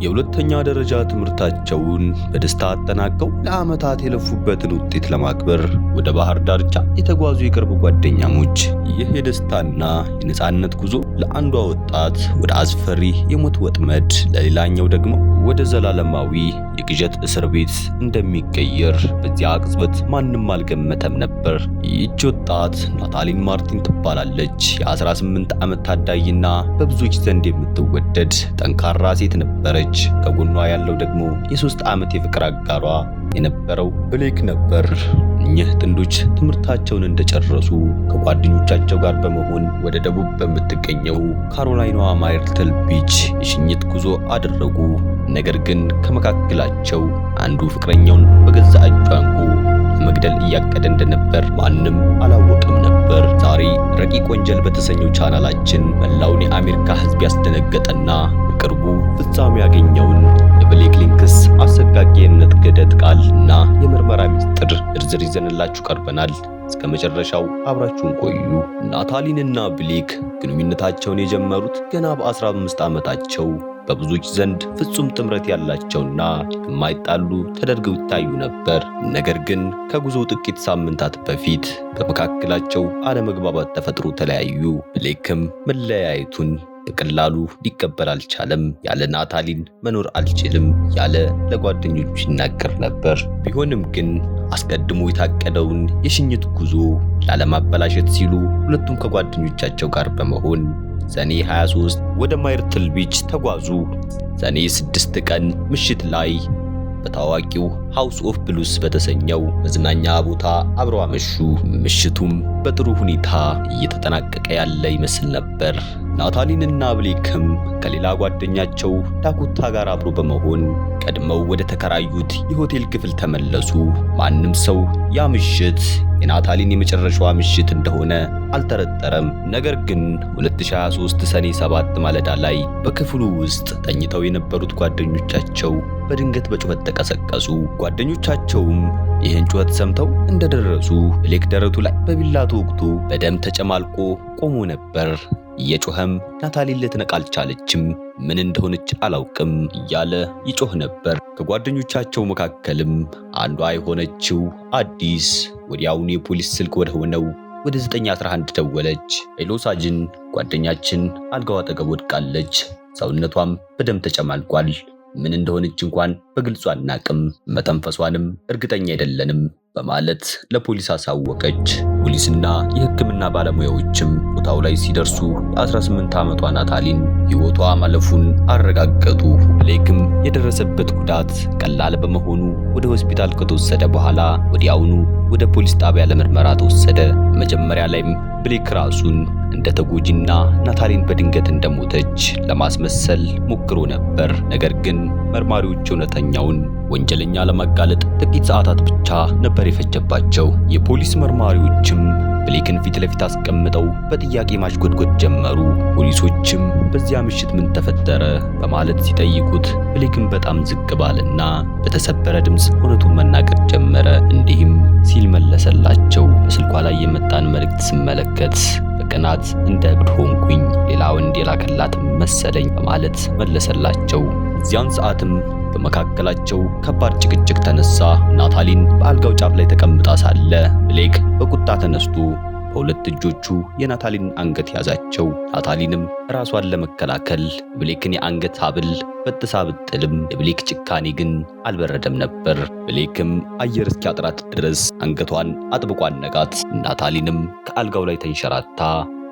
የሁለተኛ ደረጃ ትምህርታቸውን በደስታ አጠናቀው ለዓመታት የለፉበትን ውጤት ለማክበር ወደ ባህር ዳርቻ የተጓዙ የቅርብ ጓደኛሞች ይህ የደስታና የነጻነት ጉዞ ለአንዷ ወጣት ወደ አስፈሪ የሞት ወጥመድ፣ ለሌላኛው ደግሞ ወደ ዘላለማዊ የቅዠት እስር ቤት እንደሚቀየር በዚያ ቅጽበት ማንም አልገመተም ነበር። ይህች ወጣት ናታሊን ማርቲን ትባላለች። የ18 ዓመት ታዳጊና በብዙዎች ዘንድ የምትወደድ ጠንካራ ሴት ነበረች። ከጎኗ ያለው ደግሞ የ3 ዓመት የፍቅር አጋሯ የነበረው ብሌክ ነበር። እኚህ ጥንዶች ትምህርታቸውን እንደጨረሱ ከጓደኞቻቸው ጋር በመሆን ወደ ደቡብ በምትገኘው ካሮላይናዋ ማይርትል ቢች የሽኝት ጉዞ አደረጉ። ነገር ግን ከመካከላቸው አንዱ ፍቅረኛውን በገዛ እጁ አንቆ ለመግደል እያቀደ እንደነበር ማንም አላወቀም ነበር። ዛሬ ረቂቅ ወንጀል በተሰኘው ቻናላችን መላውን የአሜሪካ ሕዝብ ያስደነገጠና በቅርቡ ፍጻሜ ያገኘውን የብሌክ ሊንክስ አሰቃቂ የእምነት ክህደት ቃል እና የምርመራ ሚስጥር ዝርዝር ይዘንላችሁ ቀርበናል። እስከ መጨረሻው አብራችሁን ቆዩ። ናታሊንና ብሌክ ግንኙነታቸውን የጀመሩት ገና በ15 ዓመታቸው በብዙዎች ዘንድ ፍጹም ጥምረት ያላቸውና የማይጣሉ ተደርገው ይታዩ ነበር። ነገር ግን ከጉዞው ጥቂት ሳምንታት በፊት በመካከላቸው አለመግባባት ተፈጥሮ ተለያዩ። ብሌክም መለያየቱን በቀላሉ ሊቀበል አልቻለም። ያለ ናታሊን መኖር አልችልም እያለ ለጓደኞቹ ይናገር ነበር። ቢሆንም ግን አስቀድሞ የታቀደውን የሽኝት ጉዞ ላለማበላሸት ሲሉ ሁለቱም ከጓደኞቻቸው ጋር በመሆን ሰኔ 23 ወደ ማይርትል ቢች ተጓዙ። ሰኔ 6 ቀን ምሽት ላይ በታዋቂው House of Blues በተሰኘው መዝናኛ ቦታ አብረው አመሹ። ምሽቱም በጥሩ ሁኔታ እየተጠናቀቀ ያለ ይመስል ነበር። ናታሊንና ብሌክም ከሌላ ጓደኛቸው ዳኮታ ጋር አብሮ በመሆን ቀድመው ወደ ተከራዩት የሆቴል ክፍል ተመለሱ። ማንም ሰው ያ ምሽት የናታሊን የመጨረሻዋ ምሽት እንደሆነ አልጠረጠረም። ነገር ግን 2023 ሰኔ 7 ማለዳ ላይ በክፍሉ ውስጥ ተኝተው የነበሩት ጓደኞቻቸው በድንገት በጩኸት ተቀሰቀሱ። ጓደኞቻቸውም ይህን ጩኸት ሰምተው እንደደረሱ ብሌክ ደረቱ ላይ በቢላ ተወግቶ በደም ተጨማልቆ ቆሞ ነበር። እየጮኸም ናታሊን ልትነቃ አልቻለችም። ምን እንደሆነች አላውቅም እያለ ይጮህ ነበር። ከጓደኞቻቸው መካከልም አንዷ የሆነችው አዲስ ወዲያውኑ የፖሊስ ስልክ ወደ ሆነው ወደ 911 ደወለች። "ሄሎ ሳጅን፣ ጓደኛችን አልጋው አጠገብ ወድቃለች። ሰውነቷም በደም ተጨማልቋል። ምን እንደሆነች እንኳን በግልጹ አናቅም፣ መተንፈሷንም እርግጠኛ አይደለንም" በማለት ለፖሊስ አሳወቀች። ፖሊስና የሕክምና ባለሙያዎችም ቦታው ላይ ሲደርሱ የ18 ዓመቷ ናታሊን ሕይወቷ ማለፉን አረጋገጡ። ብሌክም የደረሰበት ጉዳት ቀላል በመሆኑ ወደ ሆስፒታል ከተወሰደ በኋላ ወዲያውኑ ወደ ፖሊስ ጣቢያ ለምርመራ ተወሰደ። መጀመሪያ ላይም ብሌክ ራሱን እንደ ተጎጂና ናታሊን በድንገት እንደሞተች ለማስመሰል ሞክሮ ነበር። ነገር ግን መርማሪዎች እውነተኛውን ወንጀለኛ ለማጋለጥ ጥቂት ሰዓታት ብቻ ነበር የፈጀባቸው። የፖሊስ መርማሪዎችም ብሌክን ፊት ለፊት አስቀምጠው በጥያቄ ማሽጎድጎድ ጀመሩ። ፖሊሶችም በዚያ ምሽት ምን ተፈጠረ በማለት ሲጠይቁት ብሌክም በጣም ዝቅ ባለና በተሰበረ ድምፅ እውነቱን መናገር ጀመረ። እንዲህም ሲል መለሰላቸው። በስልኳ ላይ የመጣን መልእክት ስመለከት በቅናት እንደ እብድ ሆንኩኝ፣ ሌላ ወንድ የላከላት መሰለኝ በማለት መለሰላቸው። እዚያን ሰዓትም በመካከላቸው ከባድ ጭቅጭቅ ተነሳ። ናታሊን በአልጋው ጫፍ ላይ ተቀምጣ ሳለ ብሌክ በቁጣ ተነስቶ በሁለት እጆቹ የናታሊን አንገት ያዛቸው። ናታሊንም ራሷን ለመከላከል የብሌክን የአንገት ሐብል በጥሳ ብጥልም የብሌክ ጭካኔ ግን አልበረደም ነበር። ብሌክም አየር እስኪያጥራት ድረስ አንገቷን አጥብቆ አነቃት። ናታሊንም ከአልጋው ላይ ተንሸራታ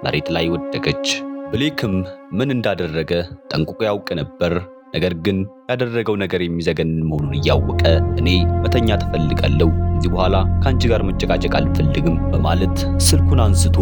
መሬት ላይ ወደቀች። ብሌክም ምን እንዳደረገ ጠንቅቆ ያውቅ ነበር። ነገር ግን ያደረገው ነገር የሚዘገንን መሆኑን እያወቀ "እኔ መተኛት እፈልጋለሁ፣ ከዚህ በኋላ ከአንቺ ጋር መጨቃጨቅ አልፈልግም" በማለት ስልኩን አንስቶ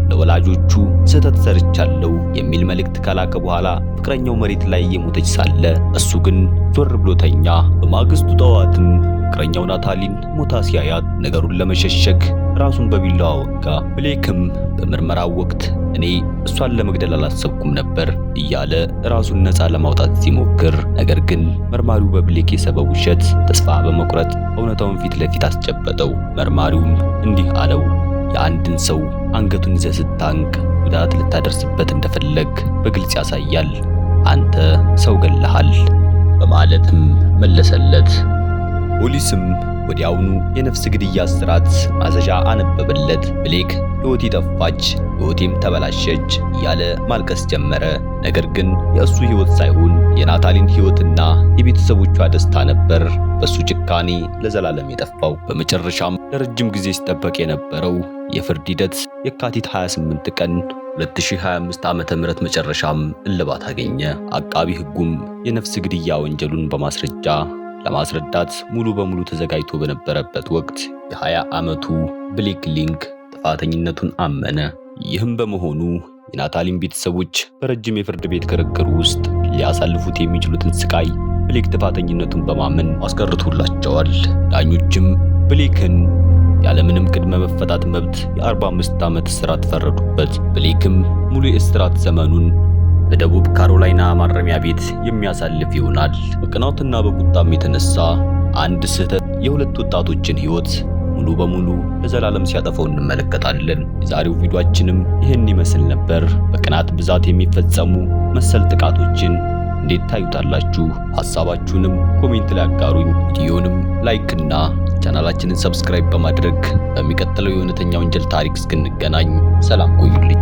ለወላጆቹ ስህተት ሰርቻለሁ የሚል መልእክት ከላከ በኋላ ፍቅረኛው መሬት ላይ እየሞተች ሳለ እሱ ግን ዞር ብሎ ተኛ። በማግስቱ ጠዋትም ፍቅረኛው ናታሊን ሞታ ሲያያት ነገሩን ለመሸሸግ ራሱን በቢላዋ ወጋ። ብሌክም በምርመራው ወቅት "እኔ እሷን ለመግደል አላሰብኩም ነበር" እያለ ራሱን ነፃ ለማውጣት ሲሞክር፣ ነገር ግን መርማሪው በብሌክ የሰበብ ውሸት ተስፋ በመቁረጥ እውነታውን ፊት ለፊት አስጨበጠው። መርማሪውም እንዲህ አለው፣ "የአንድን ሰው አንገቱን ይዘህ ስታንቅ ጉዳት ልታደርስበት እንደፈለግህ በግልጽ ያሳያል። አንተ ሰው ገለሃል" በማለትም መለሰለት። ፖሊስም ወዲያውኑ የነፍስ ግድያ እስራት ማዘዣ አነበበለት። ብሌክ ሕይወቴ ጠፋች፣ ሕይወቴም ተበላሸች እያለ ማልቀስ ጀመረ። ነገር ግን የእሱ ሕይወት ሳይሆን የናታሊን ሕይወትና የቤተሰቦቿ ደስታ ነበር በሱ ጭካኔ ለዘላለም የጠፋው። በመጨረሻም ለረጅም ጊዜ ሲጠበቅ የነበረው የፍርድ ሂደት የካቲት 28 ቀን 2025 ዓመተ ምህረት መጨረሻም እልባት አገኘ። አቃቢ ሕጉም የነፍስ ግድያ ወንጀሉን በማስረጃ ለማስረዳት ሙሉ በሙሉ ተዘጋጅቶ በነበረበት ወቅት የ20 ዓመቱ ብሌክ ሊንክ ጥፋተኝነቱን አመነ። ይህም በመሆኑ የናታሊን ቤተሰቦች በረጅም የፍርድ ቤት ክርክር ውስጥ ሊያሳልፉት የሚችሉትን ስቃይ ብሌክ ጥፋተኝነቱን በማመን አስቀርቶላቸዋል። ዳኞችም ብሌክን ያለምንም ቅድመ መፈታት መብት የ45 ዓመት እስራት ፈረዱበት። ብሌክም ሙሉ የእስራት ዘመኑን በደቡብ ካሮላይና ማረሚያ ቤት የሚያሳልፍ ይሆናል። በቅናትና በቁጣም የተነሳ አንድ ስህተት የሁለት ወጣቶችን ሕይወት ሙሉ በሙሉ ለዘላለም ሲያጠፋው እንመለከታለን። የዛሬው ቪዲዮአችንም ይህን ይመስል ነበር። በቅናት ብዛት የሚፈጸሙ መሰል ጥቃቶችን እንዴት ታዩታላችሁ? ሐሳባችሁንም comment ላይ አጋሩኝ። ቪዲዮንም like እና ቻናላችንን subscribe በማድረግ በሚቀጥለው የእውነተኛ ወንጀል ታሪክ እስክንገናኝ ሰላም ቆዩልኝ።